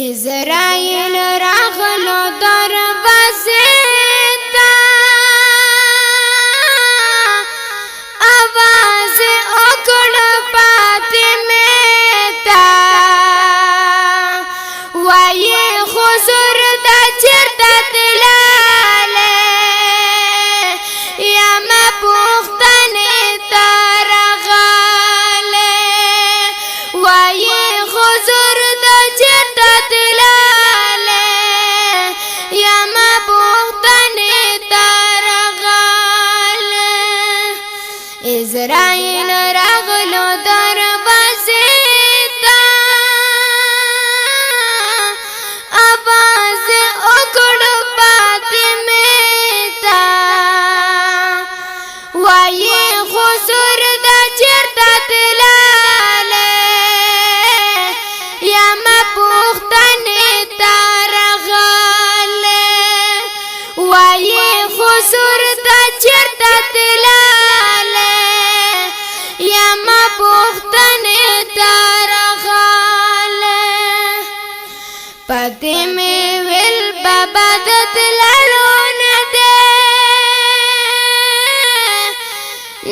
اسرائیل راغلو دروازې ته، اواز وکړ فاطمې ته، وایي حضور د چېرته تللی؟ یمه پوښتنې ته راغلی. وایي حضور د چېرته تللی؟ یمه پوښتنې ته راغلی. اسرائیل راغلو دروازې ته، اواز وکړ فاطمې ته، وایي حضور د چېرته تللی؟ یمه پوښتنې ته راغلی. وایي حضور د چېرته تللی؟ یمه پوښتنې ته راغلی. پتې مې ویل بابا د تللو نه دی،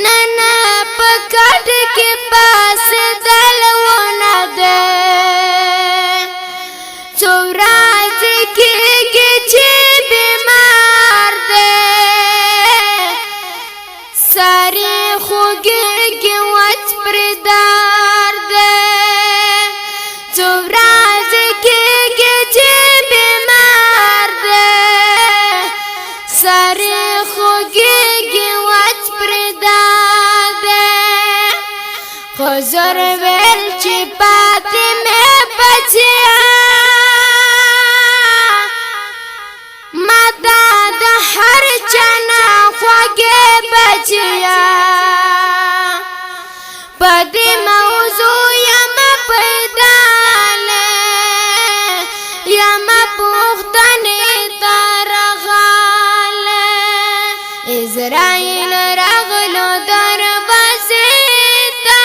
نه نه، په کټ کې پاسېدل ونه دی. څو ورځې کېږي چې بیمار دی، سر یې خوږېږي، وچ پرې دار دی. څو ورځې کېږي چې بیمار دی، سر یې خوږېږي، وچ پرې دار دی. حضور ویل چې فاطمې بچیا، ما ته د هر چا نه خوږې بچیا، په دې موضوع یمه پیدا یمه پوښتنې ته راغلی. اسرائیل راغلو دروازې ته،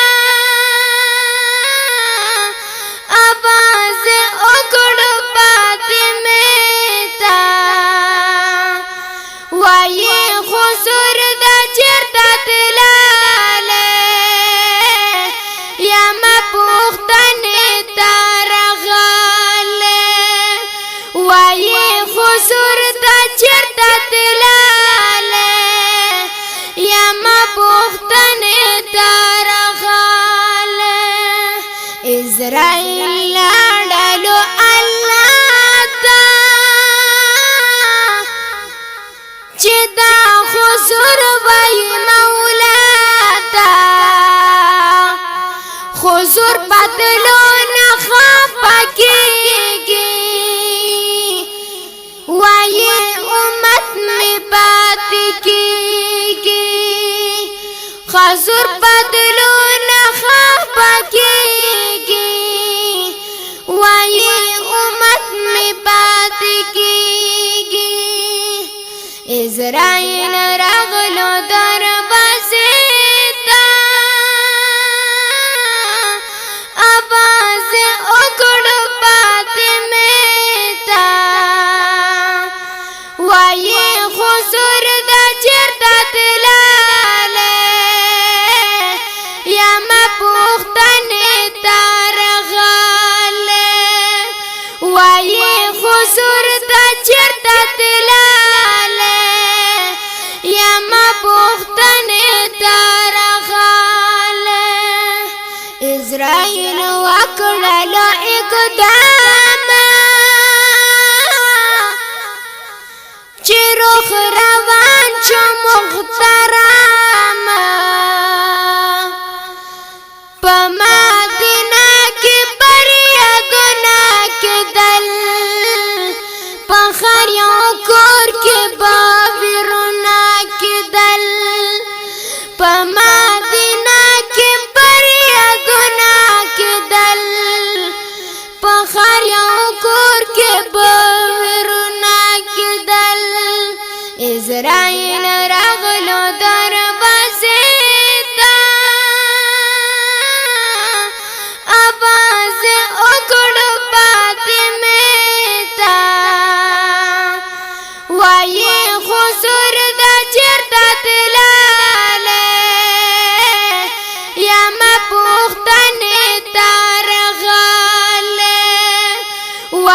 اواز وکړ فاطمې ته، وایي حضور د چېرته تللی؟ یمه پوښتنې ته راغلی. وایي حضور د چېرته تللی؟ یمه پوښتنې ته راغلی. اسرائیل لاړلو الله ته چې دا حضور وایي مولا ته، حضور پتلو نه خفه کېږي، وایي امت مې پاتې کېږي. حضور پتلو نه خفه کېږي، وایي امت مې پاتې کېږي. اسرائیل راغلو دروازې ته، اواز وکړ فاطمې ته، وایي حضور د چېرته تللی؟ یمه پوښتنې ته راغلی. وایي حضور د چېرته تللی؟ یمه پوښتنې ته راغلی. اسرائیل وکړل اقدام چې روح روان شو محترم، په مدینه کې فریادونه کېدل، په هر یو کور کې باورونه کېدل. په مدینه کې فریادونه کېدل، په هر یو کور کې باورونه کېدل. اسرائیل راغلو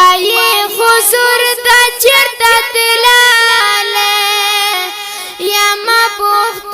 وایي حضور ته چېرته تللی؟ یمه پوښتنه.